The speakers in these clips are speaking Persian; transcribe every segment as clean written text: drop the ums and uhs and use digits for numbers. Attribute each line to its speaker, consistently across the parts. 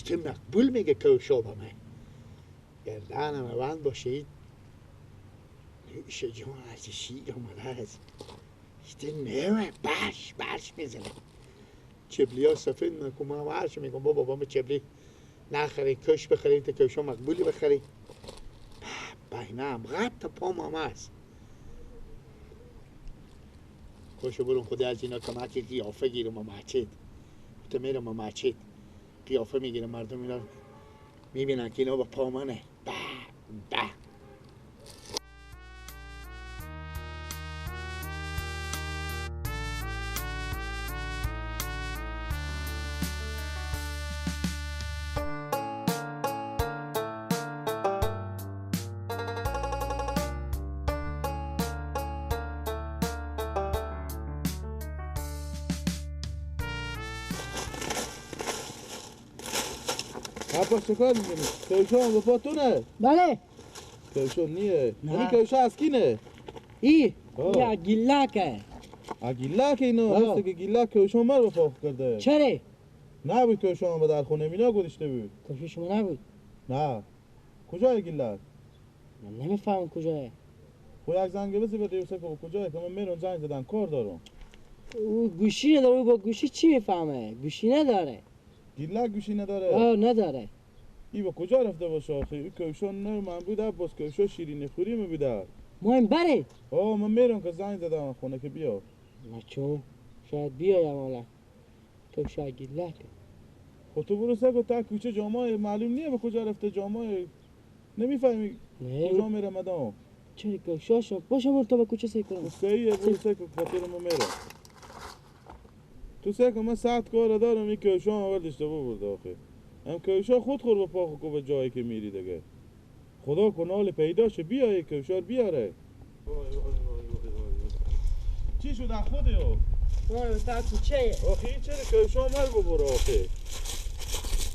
Speaker 1: اشته مقبول میگه کوشا با من گردنم بند باشه. نوش جان از شیر آمده از اشته نوه برش برش میزنه. چبلی ها سفید میکنم، من هرچی میگم بابا بابا چبلی نخرین، کش بخرین تا کشا مقبولی بخرین. بینه هم غط پام هم هست. خوشو برون خود از اینا که من که قیافه گیرم و مسجد تو میرم و مسجد قیافه میگیرم، مردم اینا میبینن که اینا با پا منه. به به
Speaker 2: عباس چه کار میکنی؟ کوشا هم به پاتونه؟
Speaker 3: بله.
Speaker 2: کوشا نیه. این کوشا از کینه؟
Speaker 3: ای یا گیلاکه.
Speaker 2: گیلاکه اینا هسته که گیلاک کوشا من رو پاک کرده.
Speaker 3: چرا؟
Speaker 2: نبود کوشا هم به در خونه مینا گذاشته بود.
Speaker 3: کوشا شما نبود؟
Speaker 2: نه. کجای گیلاک؟
Speaker 3: من نمیفهمم کجاه.
Speaker 2: خب یک زنگ بزن به دیوسه که کجاه که من میرم زنگ زدن کار دارم.
Speaker 3: او گوشی نداره، او با گوشی چی میفهمه؟ گوشی نداره.
Speaker 2: گیلاک گوشی نداره؟
Speaker 3: آه نداره.
Speaker 2: ای با کجا رفته باشه آخه؟ ای کوشا نه من بود عباس، کوشا شیرینی خوری می بوده.
Speaker 3: مهم بره.
Speaker 2: آه من میرم که زنگ زدم خونه که بیا.
Speaker 3: نه چون شاید بیایم حالا. کوشا گیلاک.
Speaker 2: خب تو برو سگو تا کوچه جامعه معلوم نیه به کجا رفته جامعه. نمیفهمی کجا میره مدام.
Speaker 3: چرا کوشا شو باشه برو تو به کوچه سعی کنم.
Speaker 2: سعیه برو سگو خاطر من میرم. تو سعی کن من ساعت کار دارم. این کوشا آورد اشتباه برده آخه. هم کوشا خود خور به پاخو کو به جایی که میری دیگه. خدا کنال پیدا شه بیای کوشا بیاره. وای وای وای وای چی شد از خودیو؟
Speaker 3: وای تا کوچه.
Speaker 2: آخه این چرا کوشا مر ببره آخه؟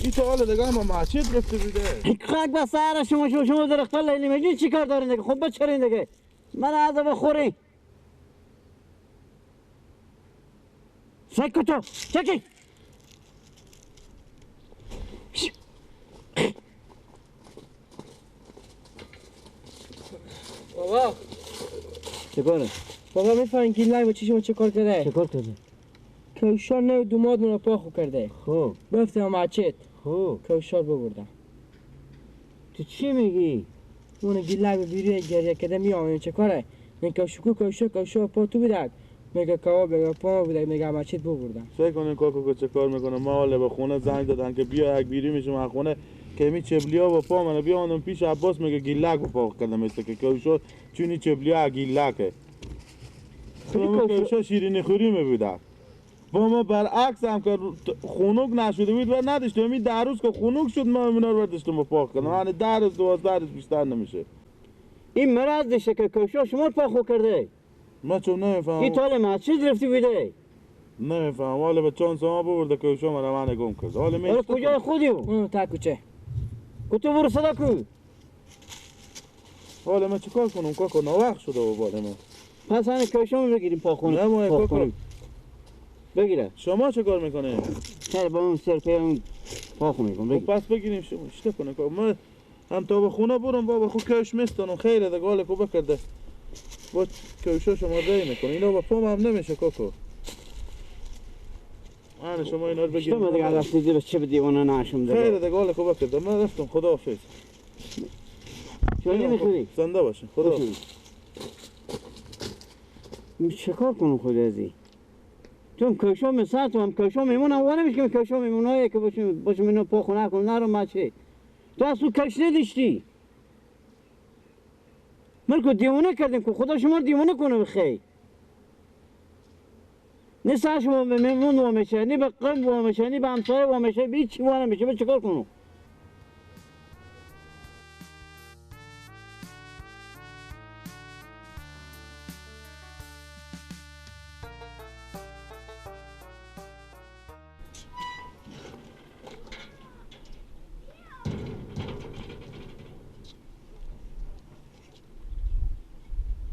Speaker 2: این تا حالا دیگه هم مسجد رفته بوده.
Speaker 3: خاک به سر شما شما درخت لیلی مجنون چی کار دارین دیگه؟ خب بچرین دیگه. من عذاب خورین. سکو تو چکی. بابا
Speaker 4: چه کاره؟
Speaker 3: بابا میفهمین که لای با چی شما چه کار کرده؟
Speaker 4: چه کار کرده؟
Speaker 3: کوشار نه دوماد منو پاخو کرده.
Speaker 4: خب
Speaker 3: بفتم مسجد.
Speaker 4: خب
Speaker 3: کوشار ببردم.
Speaker 4: تو چی میگی؟
Speaker 3: اون گیلای به بیروی گریه کرده میام چه کاره؟ من کوشکو کوشا کوشا پا تو بدک. میگه کباب میگه پا بوده میگه مسجد ببردم.
Speaker 2: فکر کنین کاکو چه کار میکنه؟ ما حالا به خونه زنگ دادن که بیا یک بیری میشم از خونه که می چبلیا با پا منو بیا پیش عباس میگه گیلک با پا کردم مثل که کوشا چون این چبلیا گیلکه. کوشا شیرینی خوری میبوده. با ما برعکس هم که خنک نشده بود و نداشتم. این 10 روز که خنک شد ما اینا رو برداشتم با پا کردم. یعنی 10 روز 12 روز بیشتر نمیشه.
Speaker 4: این مرض دیشه که کوشا شما پا کرده.
Speaker 2: من چون نمیفهمم.
Speaker 4: این تال مسجد رفتی بوده.
Speaker 2: نمیفهمم حالا به چند ساعت ببرده که شما من گم کرد. حالا می
Speaker 4: کجای خودی
Speaker 3: اون تا کوچه.
Speaker 4: کو تو برو صدا کو.
Speaker 2: حالا من چیکار کنم کاکا؟ ناوقت شده و بالا من.
Speaker 4: پس همین کوشا بگیریم پا خونه.
Speaker 2: نه ما کاکا
Speaker 4: بگیره.
Speaker 2: شما چه کار میکنه؟
Speaker 4: چرا با اون سرپه اون پا خونه میکنم.
Speaker 2: بگیر. پس بگیریم شما چه کنه کاکا؟ من هم تا به خونه برم بابا خو کوش میستونم خیره دیگه حالا کو بکرده. با کوشا شما ری میکنه اینا با پام هم نمیشه کاکا. آره شما اینا رو بگیرید.
Speaker 4: شما دیگه رفتی دیگه چه به دیوانه نشم دیگه.
Speaker 2: خیره دیگه حالا کو بکرده. من رفتم خداحافظ.
Speaker 4: چه نمیخوری؟
Speaker 2: زنده باشین خداحافظ.
Speaker 4: چه کار کنم خدا ازی؟ تو هم کوشا مثل تو هم کوشا میمون هم نمیشه که کوشا میمون که باشم باشم اینو پا خونه کنم نرم مچه. تو از تو کش نداشتی. من که دیوانه کردیم که خدا شما رو دیوانه کنه بخیر. نه سر شما به میمون وامیشه، نه به قم وامیشه، نه به همسایه وامیشه، به هیچ وامیشه. به چیکار کنم؟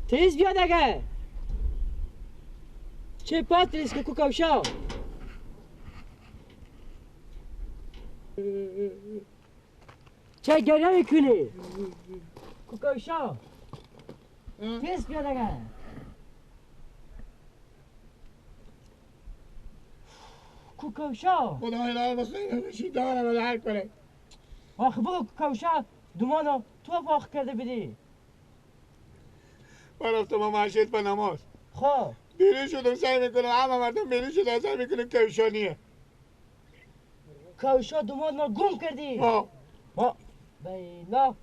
Speaker 3: تیز بیا دیگه. چه پاتریس که کو کوشا. چه گریه میکنی؟ کو کوشا تیز بیا دیگه. کو کوشا
Speaker 1: خدای را بخیر بشی دارم در کنه.
Speaker 3: آخه بگو کوشا دومانو تو پاک کرده بدی.
Speaker 1: من رفتم با مسجد به نماز.
Speaker 3: خب
Speaker 1: بیرون شدم سعی میکنم همه مردم بیرون شدن سعی میکنم کوشا نیه.
Speaker 3: کوشا دومان ما گم کردی. ما بیلا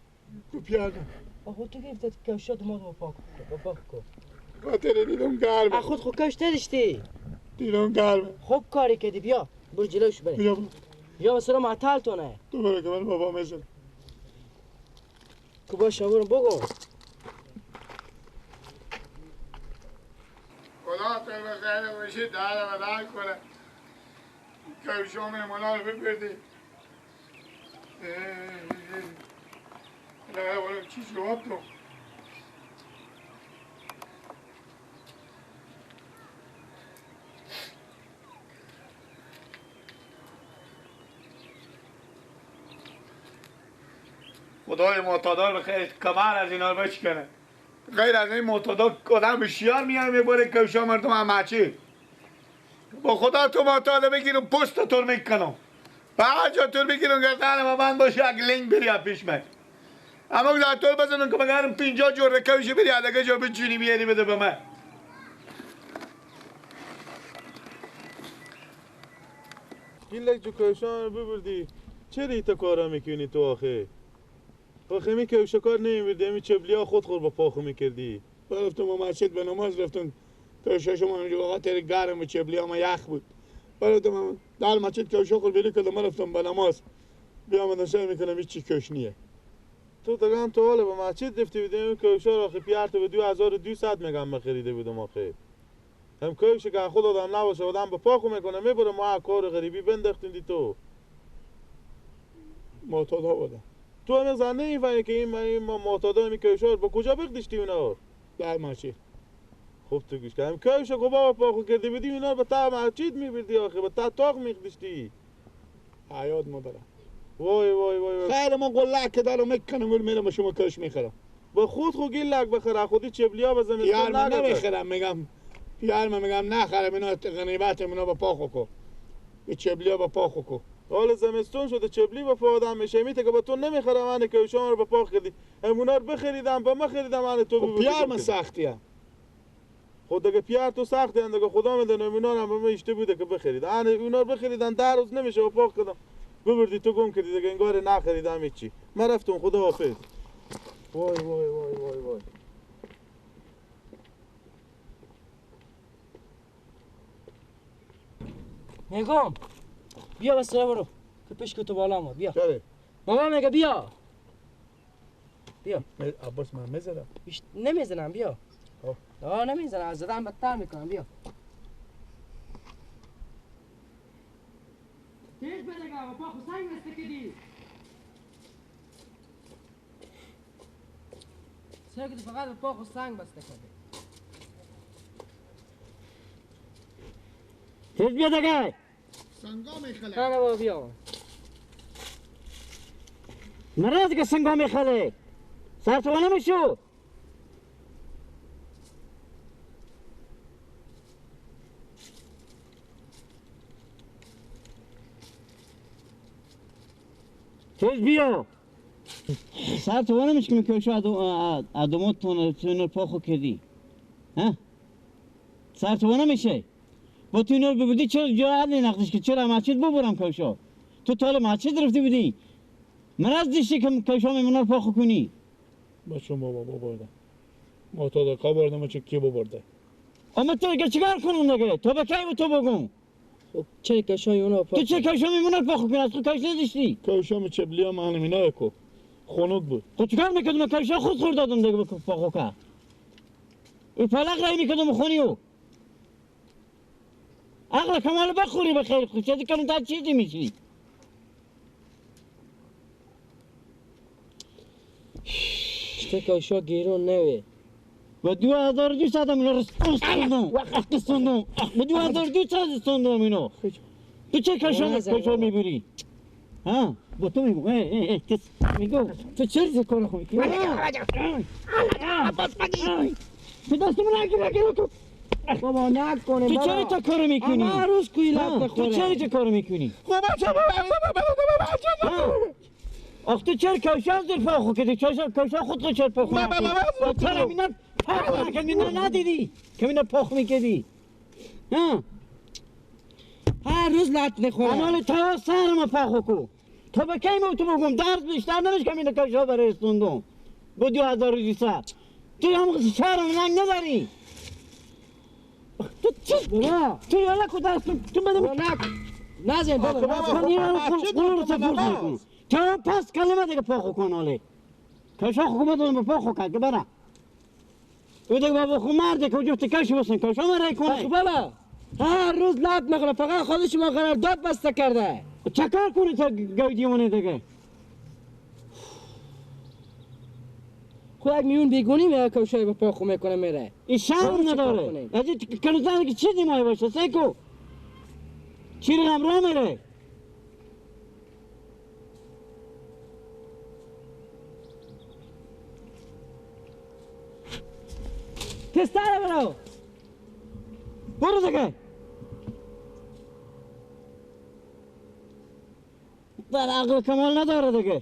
Speaker 1: کو پیاده.
Speaker 3: آخه تو گفتی کوشا دومان ما پاک کن پاک کن.
Speaker 1: خاطر دیدم گرمه.
Speaker 3: خود خود کوش نداشتی.
Speaker 1: دیدم گرمه.
Speaker 3: خوب کاری کردی. بیا برو جلوش بره.
Speaker 1: بیا
Speaker 3: بیا مثلا معطل تونه.
Speaker 1: تو برو که من بابا مثل.
Speaker 3: کو باشه برو بگو.
Speaker 1: خدا تو بخیر باشی دارم در کنه. کوشا میمونا رو ببردی. نه برو چی جواب تو. خدای معتادا بخیر کمر از اینا رو بشکنه. غیر از این معتادا آدم بشیار میاره میبره کوشا مردم هم چی. با خدا تو معتادا بگیرم پشت تو میکنم. بعد جا تو بگیرم گردن ما بند باشه اگه لنگ بری پیش من. اما اگه تو بزنم که بگم 50 جور کوشی بری دیگه جا بچینی بیاری بده به من.
Speaker 2: گیلک جو کوشا رو ببردی. چرا ایتا کارا میکنی تو آخه؟ آخه می کوشا کار نمیبردی، می چبلیا خود خور با پاخو میکردی.
Speaker 1: رفتم با مسجد به نماز رفتم. کوشا شما اونجا خاطر گرم و چبلیا ما یخ بود. رفتم در مسجد کوشا خور بری کردم رفتم به نماز. بیام سعی میکنم هیچ چی کوش نیه.
Speaker 2: تو دیگه هم تو حالا به مسجد رفتی بودی این کوشا رو آخه پیارتو به 2200 میگم من خریده بودم آخه. هم کوشا که خود آدم نباشه آدم به پاخو میکنه میبره ما کار غریبی بندختیم دی تو.
Speaker 1: معتادا بودم.
Speaker 2: تو هم زنده این فهمی که این معتادا می کوشا با کجا بخدیشتی اونا؟
Speaker 1: در مسجد.
Speaker 2: خب تو گوش کن. کوشا که بابا پاخو کرده بودی اونا رو به تا مسجد میبردی آخه به تا تاق میخدیشتی.
Speaker 1: حیات ما برم.
Speaker 2: وای وای وای وای.
Speaker 1: خیر ما قلک که دارم میکنم ولی میرم شما کوش میخرم.
Speaker 2: با خود خو گیلک بخره خودی چبلیا به زمستون
Speaker 1: یار من نمیخرم میگم. یار من میگم نخرم اینا غنیبت اینا با پاخو کو. به چبلیا با پاخو کو.
Speaker 2: حالا زمستون شده چبلی با پا آدم میشه میته که با تو نمیخرم من که شما رو به پا کردی همونا رو بخریدم با من خریدم من تو ببردی.
Speaker 1: پیار من سختیه.
Speaker 2: خود دیگه پیار تو سختی هم دیگه خدا میدونه اونا هم به من اشته بوده که بخرید. من اونا رو بخریدم 10 روز نمیشه با پا کردم ببردی تو گم کردی دیگه انگار نخریدم هیچی. من رفتم خدا حافظ. وای وای وای وای وای.
Speaker 3: میگم بیا بس برو که پیش که تو بالا ما بیا.
Speaker 1: چرا؟
Speaker 3: بابا میگه بیا. بیا.
Speaker 1: عباس من میزنم.
Speaker 3: نمیزنم بیا. آه نمیزنم از زدن بدتر میکنم بیا. تیز بده گا پا خو سنگ بسته کدی. سنگ فقط پا خو سنگ بسته کدی.
Speaker 4: تیز بیا دیگه.
Speaker 1: سنگا میخله.
Speaker 3: نه بابا بیا.
Speaker 4: مرا که سنگا میخله. سر تو نمیشو. تیز بیا. سر تو نمیشه که کوشا ادمات تون پاخو کردی. ها؟ سر تو نمیشه. با تو اینا رو ببودی چرا جا عدلی نقدش که چرا مسجد ببرم کوشا؟ تو تا مسجد رفتی بودی. مرض داشتی که کوشا میمونا رو پاخو کنی.
Speaker 1: بچه بابا ببردم. معتادا کا بردم چه کی ببرده؟
Speaker 4: اما تو دیگه چیکار کنم دیگه؟ تو به کی تو بگم؟
Speaker 3: خب چرا کوشا میمونا پاخو؟
Speaker 4: تو چرا کوشا میمونا پاخو کنی؟ از تو کوشا نداشتی؟
Speaker 1: کوشا چبلیا من مینا کو. خنک بود.
Speaker 4: خب چیکار میکردم؟ کوشا خود خورد دادم دیگه پاخو کرد. او پلق رای میکردم خونیو. عقل کمال بخوری بخیر خود چه کنم تا چیزی میشی.
Speaker 3: چه کوشا گیرون نوی.
Speaker 4: و 2200 اینا رو استوندم. به 2200 استوندم اینو. تو چه کوشا میبری؟ ها با تو میگم. ای ای میگم تو چرا کار خو میکنی؟
Speaker 1: عباس بگی
Speaker 4: تو دست من نگیر تو
Speaker 3: بابا نکنه.
Speaker 4: تو چرا تا کارو میکنی؟
Speaker 3: هر روز کوی لب بخوره.
Speaker 4: تو چرا تا کارو میکنی؟ آخ تو چرا کوشا زیر پا خو کردی؟ کوشا خود رو چرا پا خو نکردی؟ چرا اینا پا نکردی؟ اینا ندیدی که اینا پا خو میکردی؟
Speaker 3: هر روز لط میخوره.
Speaker 4: انال تا سر ما پا خو کو. تا به کی تو بگم درد بیشتر نمیشه که اینا کوشا برای رسوندم. با 2200. تو هم شرم ننگ نداری. تو چی؟ تو یالا کو دست تو بده.
Speaker 3: نزن بابا.
Speaker 4: من اینا رو سفور میکنم. تا پس کلمه دیگه پا خو کن آله. کشا خو بدون به پا خو کرد که برا. او دیگه بابا خو مرده که جفت کش بسن کشا من کنه.
Speaker 3: بابا هر روز لط میخوره فقط خودش ما قرارداد بسته کرده.
Speaker 4: چه کار کنی تا گودیونه دیگه؟
Speaker 3: خو یک میون بیگونی میره کشای به پا خو میکنه میره.
Speaker 4: این شرم نداره. از این کنوزن که چیزی مایه باشه سیکو. چی رقم راه میره؟
Speaker 3: تستاره برو.
Speaker 4: برو دیگه. در عقل کمال نداره دیگه.